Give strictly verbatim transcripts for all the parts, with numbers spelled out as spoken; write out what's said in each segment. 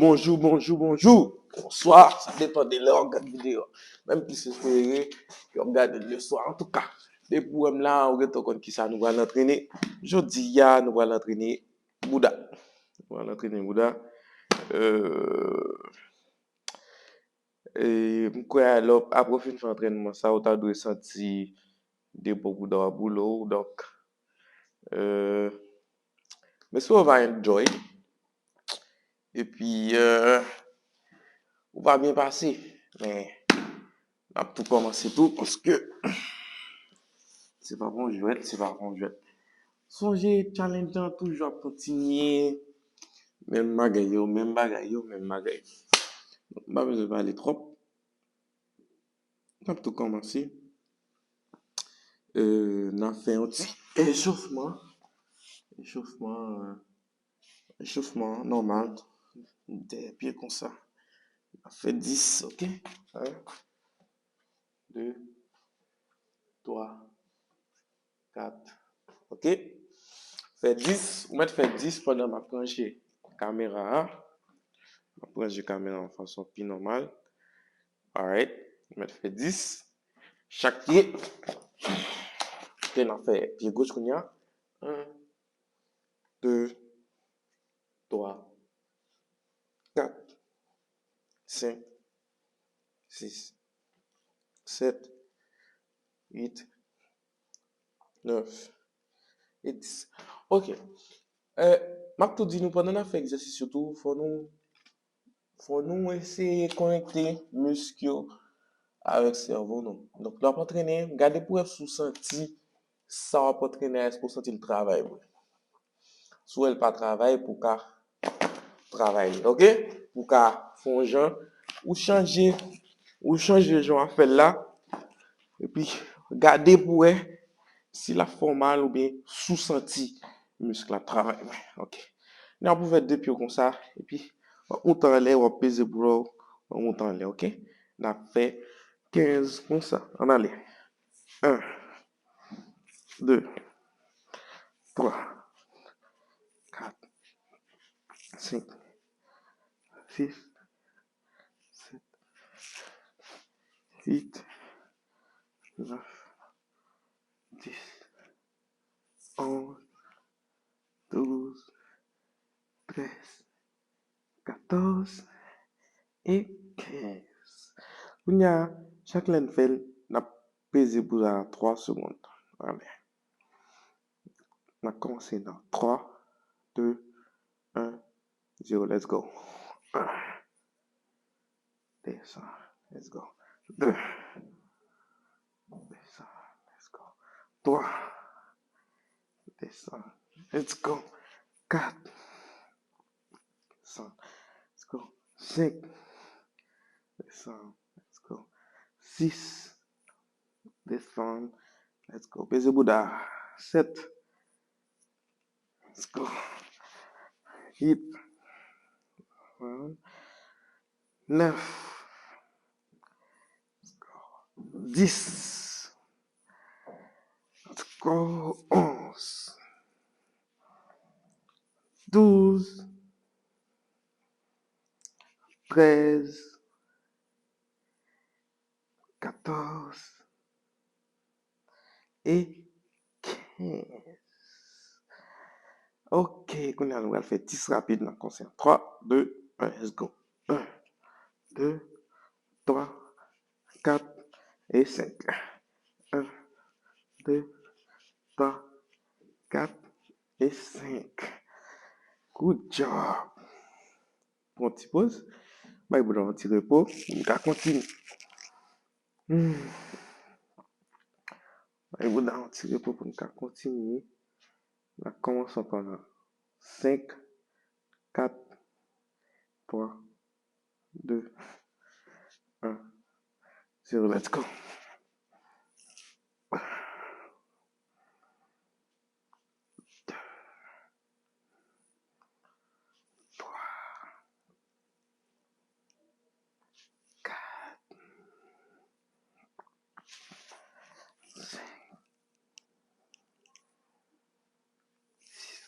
Bonjou, bonjou, bonjou. Bonswa, sa depann de lè w ap gade videyo a. Menm plis espere ke w ap gade l le swa. Antouka, depi w wè m la, ou gentan konn kisa nou pral antrene. Jodi a, nou pral antrene bouda. Nou pral antrene bouda. Euh, e m kwè lè w, apre w fin fè antrènman sa, ou ta dwe santi depo bouda w ap boule w. Donk, euh, m espere w va enjoy. Epi, euh, ou va byen pase. Men, n ap tou kòmanse tou, paske se pa pou yon jwèt, se pa pou yon jwèt. Sonje, challenge lan toujou ap kontinye. Menm bagay yo, menm bagay yo, menm bagay. Donk, m pa bezwen pale twòp. N ap tou kòmanse. Euh, n ap fè yon ti echofman. Echofman, euh, echofman nòmal. Dèyè pye konsa. N ap fè dis, ok? Un, deux, trois, quatre. Ok? Fè dis, ou mèt fè dis pandan m ap ranje kamera a. M ap ranje kamera an fason pi nòmal. Alright. Ou mèt fè dis. Chak pye. Ok, n ap fè pye goch kounye a. Un, deux, trois, quatre, cinq, six, sept, huit, neuf et dix. Ok. Euh, m ap tou di nou, pandan n ap fè egzèsis yo tou, fò nou, fò nou eseye konekte misk yo avèk sèvo nou. Donk, lè w ap antrene, gade pou wè si w santi sa w ap antrene a, èske w santi l travay vre. Si w wè l pa travay, pou w ka travay li, ok? Pou w ka fè yon jan, ou chanje, ou chanje jan w ap fè l la, epi gade pou wè si l ap fè w mal oubyen si w santi misk la ap travay vre, ok? N ap ouvè de pye w konsa, epi w ap moute anlè, w ap peze bouda w, w ap moute anlè, ok? N ap fè kenz konsa, ann ale. Un, deux, trois, quatre, cinq, six, sept, huit, neuf, dix, onze, douze, treize, quatorze et quinze. Kounye a, chak lè n fè l, n ap peze pou sa twa segonn. Ann ale. N ap kòmanse nan twa, de, un, zero. Let's go. Un. Desann. Let's go. De. Desann. Let's go. Twa. Desann. Let's go. Kat. Desann. Let's go. Senk. Desann. Let's go. Sis. Desann. Let's go. Peze bouda. Sèt. Let's go. Uit. Nèf. Let's go. Dis. Let's go. Onz. Douz. Trèz. Katòz e kenz. Ok, kounye a nou pral fè dis rapid nan konsa. Twa, de, un, let's go. Un, de, twa, kat e senk. Un, de, twa, kat e senk. Good job. Pran yon ti poz. Bay bouda yon ti repo pou n ka kontinye. Hmm. Bay bouda yon ti repo pou n ka kontinye. N ap kòmanse ankò nan senk, kat, twa, de, un, zero. Let's go. Twa, kat, senk, sis,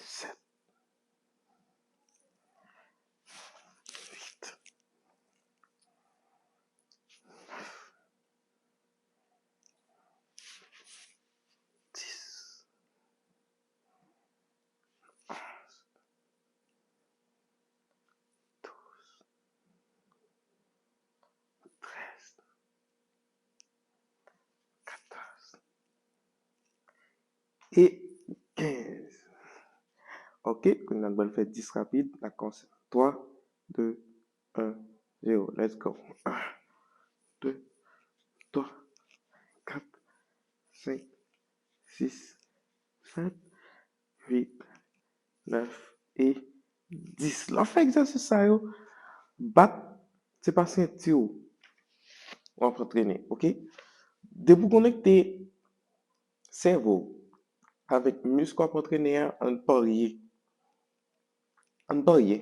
sèt, e kenz. Ok, kounye a nou pral fè dis rapid. N ap kòmanse. Twa, de, en, zewo. Let's go. En, de, twa, kat, senk, sis, sèt, uit, nèf e dis. Lè w fè egzèsis sa yo, bat, se pa senti w w ap antrene, ok? Depi w konekte sèvo w avèk misk w ap antrene a, ann parye. Ann parye,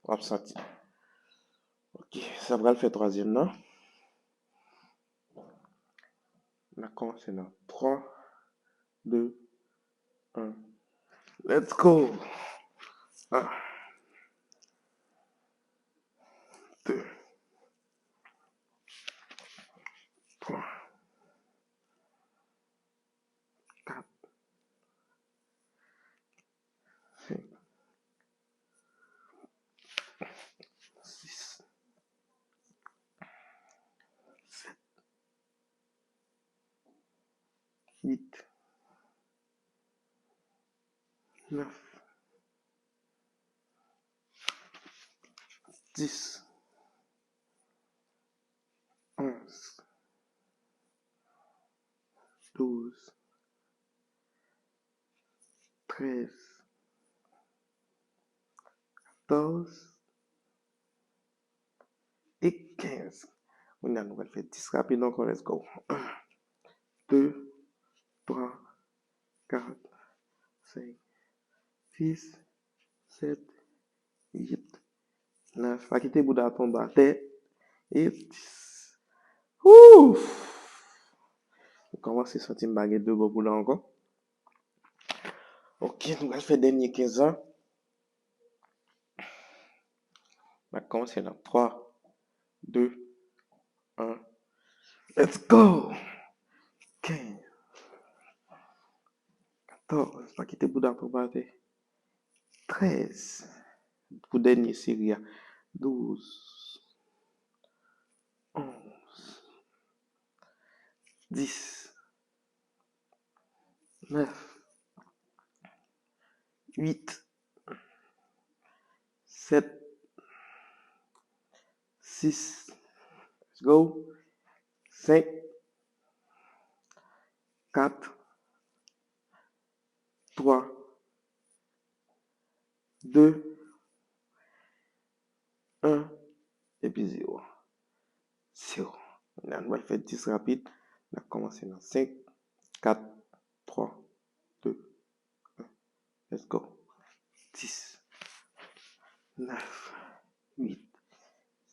w ap santi. Ok, sa pral fè twazyèm nan. N ap kòmanse nan twa, de, en. Let's go! En, de, twa, kat, senk, sis, sèt, uit, nèf, dis, onz, douz, trèz, katòz e kenz. Kounye a nou pral fè dis rapid ankò, let's go. En, de, twa, kat, senk, sis, sèt, uit, nèf. Pa kite bouda tonbe atè. E dis. Ouf! M kòmanse santi m pa gen de bò bouda ankò. Ok, nou pral fè dènye kenz lan. N ap kòmanse nan twa, de, en. Let's go! Kenz. Katòz. Pa kite bouda tonbe atè. Trèz. Pou dènye seri a. Douz. Onz. Dis. Nèf. Uit. Sèt. Sis. Let's go. Senk. Kat. Twa. De. En. Epi zewo. Zewo. Kounye a nou pral fè dis rapid. N ap kòmanse nan senk, kat, twa, de, en. Let's go. Dis, nèf, uit,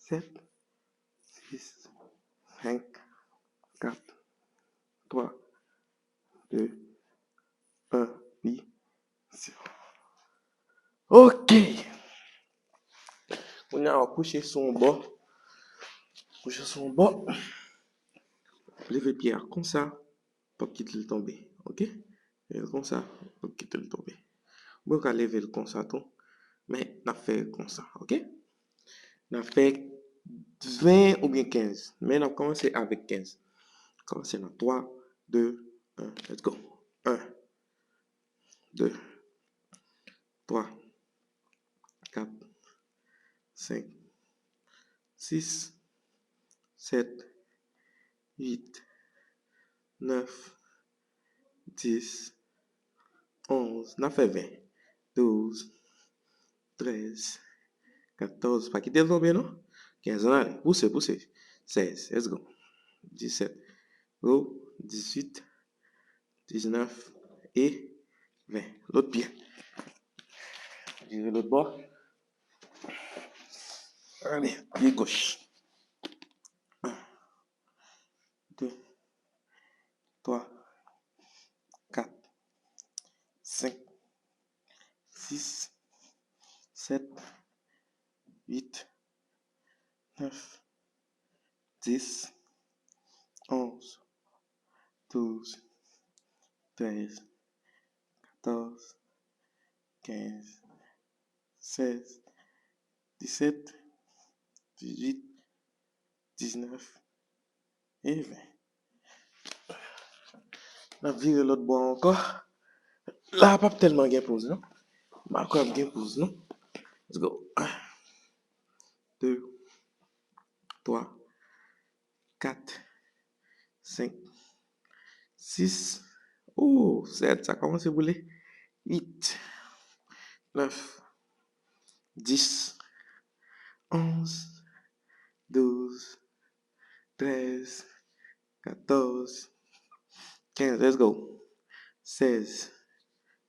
sèt, sis, senk, kat, twa, de, en, pi zewo. Ok. Kounye a, w ap kouche sou yon bò. Kouche sou yon bò. Leve pye a konsa. P ap kite l tonbe. Ok? Leve l konsa. P ap kite l tonbe. Ou menm ka leve l konsa tou. Men, n ap fè l konsa. Ok? N ap fè ven oubyen kenz. Men, n ap kòmanse avèk kenz. Kòmanse nan twa, de, en. Let's go. En. De, twa, kat, senk, sis, sèt, uit, nèf, dis, onz. N ap fè ven. Douz, trèz, katòz. Pa kite l tonbe, non. Kenz lan ale. Pouse, pouse. Sèz. Let's go. Disèt. Go. Dizuit. Diznèf e ven. Lòt pye. Vire lòt bò. Ale, pye goch. En, de, twa, kat, senk, sis, sèt, uit, nèf, dis, onz, douz, trèz, katòz, kenz, sèz, disèt, dizuit, diznèf e ven. N ap vire lòt bò ankò. La p ap tèlman gen poz, non. M pa kwè ap gen poz, non. Let's go. De, twa, kat, senk, sis, oh, sèt, sa kòmanse boule. Uit, nèf, dis, onz, douz, trèz, katòz, kenz, let's go. Sèz,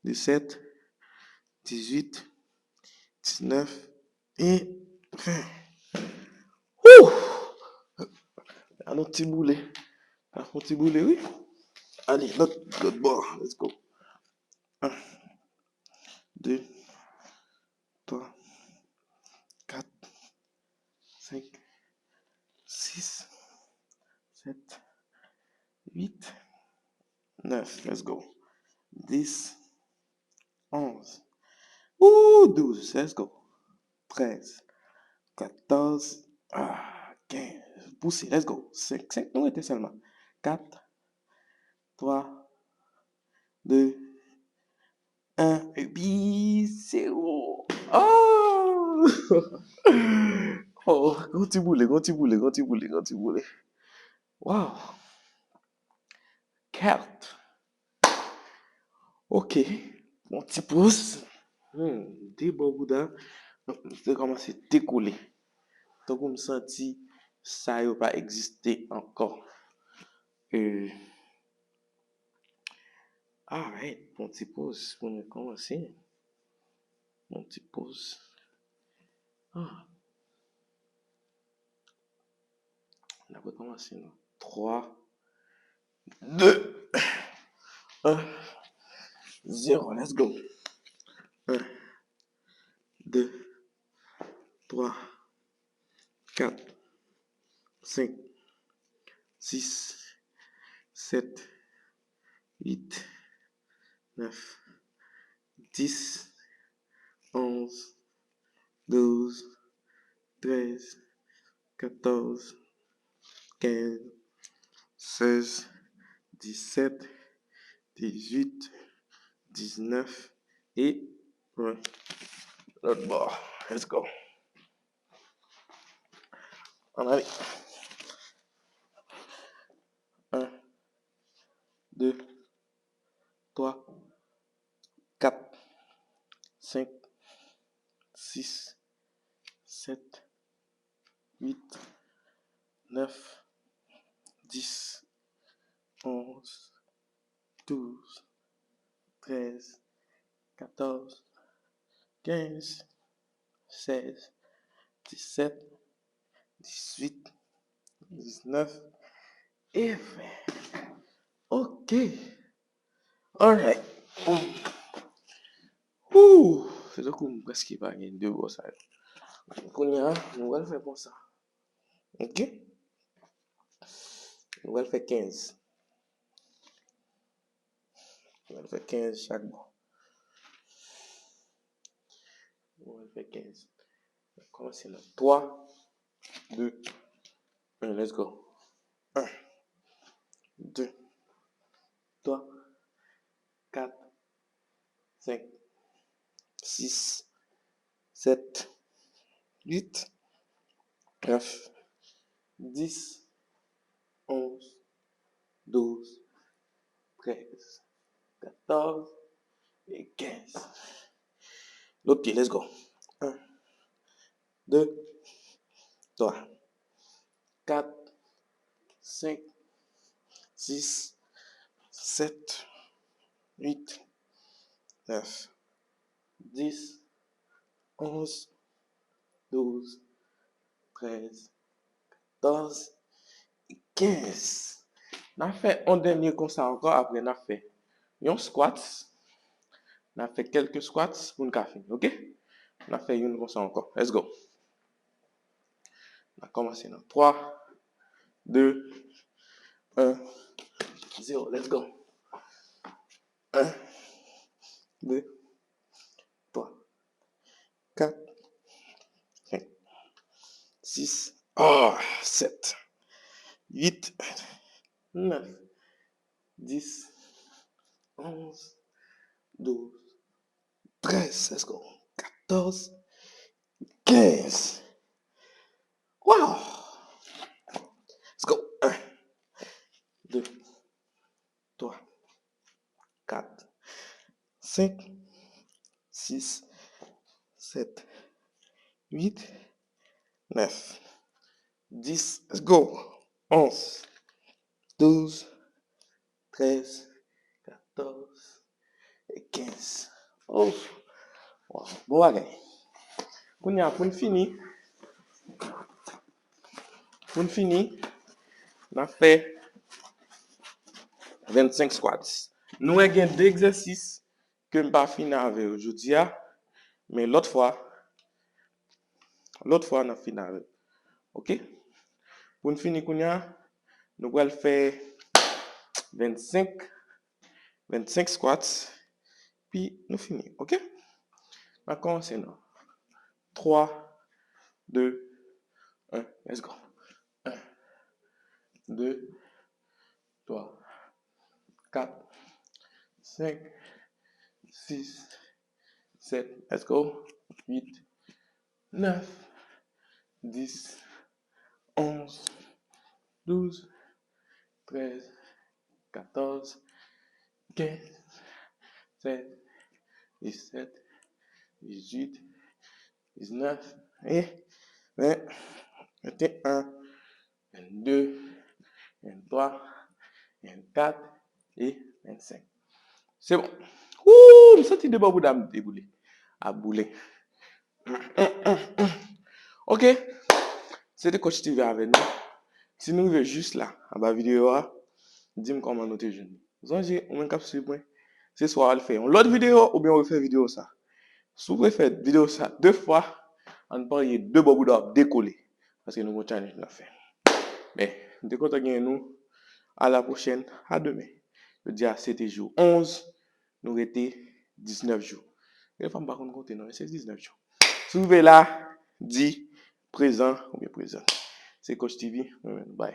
disèt, dizuit, diznèf e ven. Woo! An nou ti boule. An nou ti boule, wi. Ale, lòt, lòt bò. Let's go. Un, deux, trois, quatre, cinq, six, sept, huit, neuf. Let's go. Dix, onze. Ooh, douze. Let's go. Treize, quatorze, ah, quinze. Pouse, let's go. Senk, senk nou rete sèlman. Quatre, trois, deux, un, epi zéro. Oh! Oh, gon ti boule, gon ti boule, gon ti boule, gon ti boule. Wow! Kèt! Ok, yon ti poz. Hmm, de bò bouda, m te kòmanse dekoule. Tankou m santi sa yo pa egziste ankò. E, alright, yon ti poz pou nou kòmanse. Yon ti poz. Ah. N ap rekòmanse nan twa, de, en, zewo. Let's go. En, de, twa, kat, senk, sis, sèt, uit, nèf, dis, onz, douz, trèz, katòz, kenz, sèz, disèt, dizuit, diznèf e ven. Lòt bò. Let's go. Ann ale. En, de, twa, kat, senk, sis, sèt, uit, nèf, dis, onz, douz, trèz, katòz, kenz, sèz, disèt, dizuit, diznèf e ven. Ok. Alright. Ooh, se tankou m prèske pa gen de bò sa yo. Kounye a, nou pral fè konsa. Ok? Nou pral fè kenz. Nou pral fè kenz chak bò. Nou pral fè kenz. Kòmanse nan twa, de, en, let's go. En, de, twa, kat, senk, sis, sèt, uit, nèf, dis, onz, douz, trèz, katòz e kenz. Lòt pye, let's go. En, de, twa, kat, senk, sis, sèt, uit, nèf, dis, onz, douz, trèz, katòz, kenz. N a fè yon dènye konsa ankò, apre n a fè yon squats. N a fè kèlke squats pou n ka fini, ok? N a fè youn konsa ankò. Let's go. N a kòmanse nan twa, de, en, zewo. Let's go. En, de, twa, kat, senk, sis, ah, sèt, uit, nèf, dis, onz, douz, trèz, let's go. Katòz, kenz. Wow! Let's go. Un, deux, trois, quatre, cinq, six, sept, huit, neuf, dix. Let's go. Onze, douze, trèz, katòz, kenz. Oh, wow, bon bagay. Kounye a, pou n fini, pou n fini, n ap fè vennsenk squats. Nou wè gen de egzèsis ke m pa fini avè yo jodi a, men lòt fwa, lòt fwa n ap fini avè yo. Oke? Pou n fini kounye a, nou pral fè vennsenk, vennsenk squats, pi nou fini. Oke? N ap kòmanse non. Twa, de, un, let's go. Un, de, twa, kat, senk, sis, sèt, let's go. Uit, nèf, dis, onz, douz, trèz, katòz, kenz, sèz, disèt, dizuit, diznèf, e ven, venteyen, vennde, venntwa, vennkat e vennsenk. Se bon. Woo, m santi de bò bouda m te boule. Ap boule. Oke. Se te Coach T V avè nou. Si nou rive jis la, anba videyo a, di m kòman nou te jwenn li. Sonje, ou menm k ap swiv mwen, se swa w al fè yon lòt videyo oubyen w refè videyo sa. Si w refè videyo sa de fwa, ann parye de bò bouda w ap dekole. Paske nou gon challenge n ap fè. Men, m te kontan genyen nou. A la pwochèn, a demen. Jodi a, se te jou onz, nou rete diznèf jou. Gen fwa m pa konn konte non, men se diznèf jou. Si w rive la, di prezan oubyen prezan. Se Coach T V, mwen menm, bye.